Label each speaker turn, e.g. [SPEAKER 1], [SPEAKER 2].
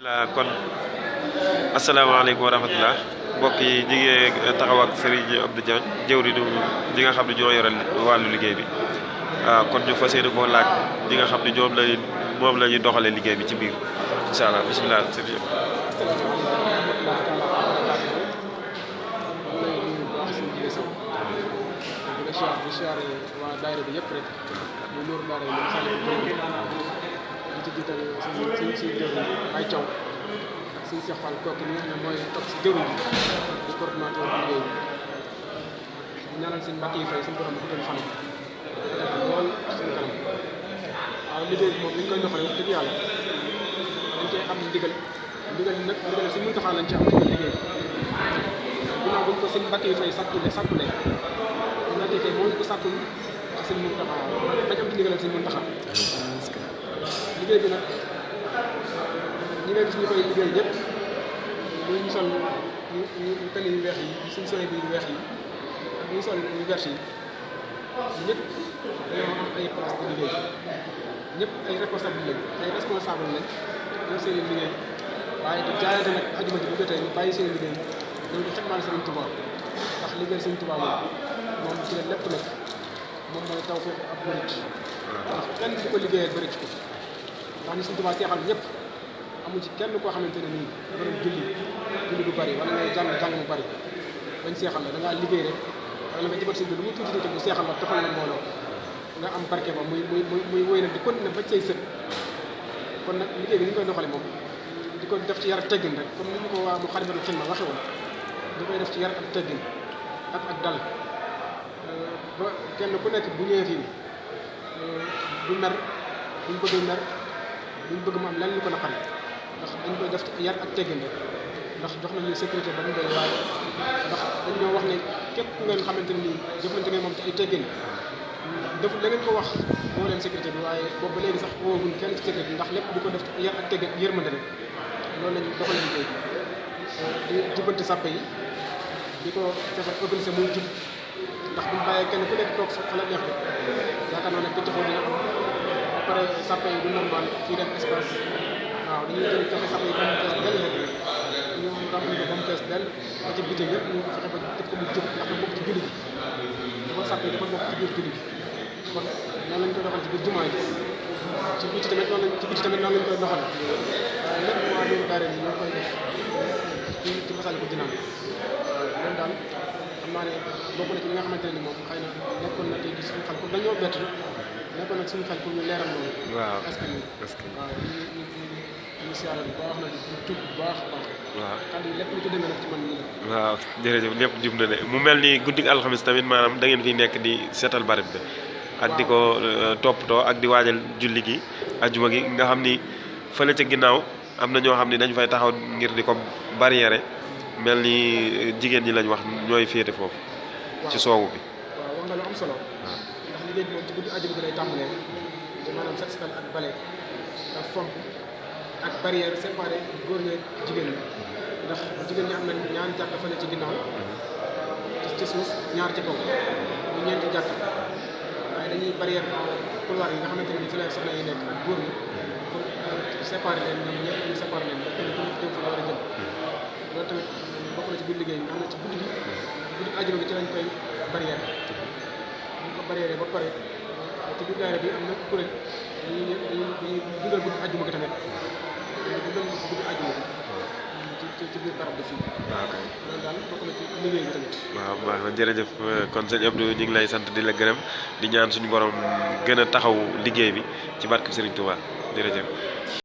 [SPEAKER 1] kon asalaamaaleykum wa rahmatulah mbokk yi ñu ngi taxaw ak Serigne Abdou Diagne jëwriñu ñi nga xam ne ñoo yoral wàllu liggéey bi kon ñu fas yéene koo laaj ñi nga xam ne moom la ñuy doxalee liggéey bi ci biir incha allah bisimilah.
[SPEAKER 2] waa daayira bi yëpp rek ñu nuur daara yi xale bi ci jiital si ay caw ak suñu Cheikh Fall kooku ñi nga xam ne mooy topp si jëwriñ bi di coordonnateur liggéey bi ñaanal seen mbàkk yi fay suñu borom guddal fan lool suñu kanam waaw liggéey bi moom li ñu koy doxalee wax dëgg yàlla dañ cee am ndigal nag ndigal si mënta xaar lañ ci am ndigal liggéey ginnaaw buñ ko seen mbàkk yi fay sàkkule tey moo ñu ko sàkkul ak seen Muntaxa dañ am ci ndigal ak seen Muntaxa liggéey bi nag ñi ngay gis ñu koy liggéey ñëpp ñu sol ñu tenn yu weex yi suñu solee bi yu weex yi ñu sol yu vert yi ñëpp dañoo am ay place de liggéey ñëpp ay responsable lañ ñoo seen i liggéey waaye di jaayante nag ajuma ji bu jotee ñu bàyyi seen i liggéey ñoo di xetmaale Sëriñ Tuubaa ndax liggéey Sëriñ Tuubaa moom ci la lépp nag moom mooy taw foofu ab murit ndax kenn du ko liggéeyee bëri ci ko ndax ni Sëriñ Tuubaa seexal ñëpp amu ci kenn koo xamante ne nii borom julli bu bari wala ngay jàng mu bari bañ seexal la da ngaa liggéey rek wala nga jëfal sëñ bi lu mu tuuti bu seexal la tofal la mbooloo nga am barke ba muy wéy nag di continuer ba cay sët kon nag liggéey bi ni ñu koy doxale moom di ko def ci yar ak teggin rek comme ni ñu ko waa mu Xadimatul Xidma waxe woon di koy def ci yar ak teggin ak dal ba kenn ku nekk bu ñëwee fii du mer duñ bëgg mu am lenn lu ko naqari ndax dañ koy def ci yar ak teggin rek ndax jox nañu sécurité ba mu doy waaye ndax dañ ñoo wax ne képp ku ngeen xamante ne nii jëflante ngeen moom ci ay teggin def la ngeen ko wax moo leen sécurité bi waaye boobu ba léegi sax wooguñ kenn ci sécurité ndax lépp di ko def ci yar ak teggin yërmande rek loolu lañ doxal liggéey di jubbanti sàppe yi di ko fexe organiser muy jub ndax buñ bàyyee kenn ku nekk toog fa la neex rek yaakaar naa ne pëccëxoo dina am ba pare sàppe yi du normal fii def espace waaw dañuy jël fexe sàppe yi ba mu fees dell rek ñu remplir ko ba mu fees dell ba ci biti yëpp ñu fexe ba def ko mu jub ndax dafa bokk ci julli gi dafa sàppe yi dafa bokk ci biir julli gi kon noonu lañ koy doxal ci biir jumaa ji ci biti tamit noonu lañ koy doxal waaye lépp waa Nuuru Daarayni ñoo koy def ci Masaalikul Jinaan loolu daal xam naa ne bokk na ci li nga xamante ne ni moom xëy na nekkoon na tey suñu xel pour dañoo bett nekkoon nag suñu xel pour ñu leeral loolu.
[SPEAKER 1] waaw
[SPEAKER 2] askan wi waaw ñu siyaare bu baax nag ñu tuub bu baax a baax.
[SPEAKER 1] waaw
[SPEAKER 2] kàddu yi lépp lu ci dëng nag ci man mii la.
[SPEAKER 1] waaw jërëjëf lépp jub na de mu mel ni guddi alxamis tamit maanaam da ngeen fi nekk di seetal barab bi ak di ko toppatoo ak di waajal julli gi ajuma gi nga xam ni fële ca ginnaaw am na ñoo xam ni dañ fay taxaw ngir di ko barrière mel ni jigéen ñi lañ wax ñooy féete foofu. ci soowu bi.
[SPEAKER 2] waaw wax nga lu am solo. ndax liggéey bi moom ci guddi ajuma gi lay tàmbalee te maanaam set setal ak bale ak fomp ak barrière séparé góor ñi jigéen ñi ndax jigéen ñi am na ñaari jàkk fële ci ginnaaw ci suuf ñaar ci kaw ñu ñeenti jàkk waaye dañuy barrière couloir yi nga xamante ne fi la soxna yi nekk ak góor ñi pour séparer leen ñoom ñëpp ñu séparer leen ba kenn ku nekk jëm fa la war a jëm loolu tamit bokk na ci biir liggéey bi nga xam ne ci guddi ajuma gi ci lañ koy barrière bu ñu ko barrière ba pare ci biir daayira bi am na kuréel dañuy dugal guddi ajuma gi tamit dañuy dugal guddi ajuma gi ci biir barab bi fii.
[SPEAKER 1] waaw kay
[SPEAKER 2] loolu daal bokk na ci liggéey bi tamit.
[SPEAKER 1] waaw baax na jërëjëf kon sëñ Abdou ñu ngi lay sant di la gërëm di ñaan suñu borom gën a taxaw liggéey bi ci barke Serigne Touba jërëjëf.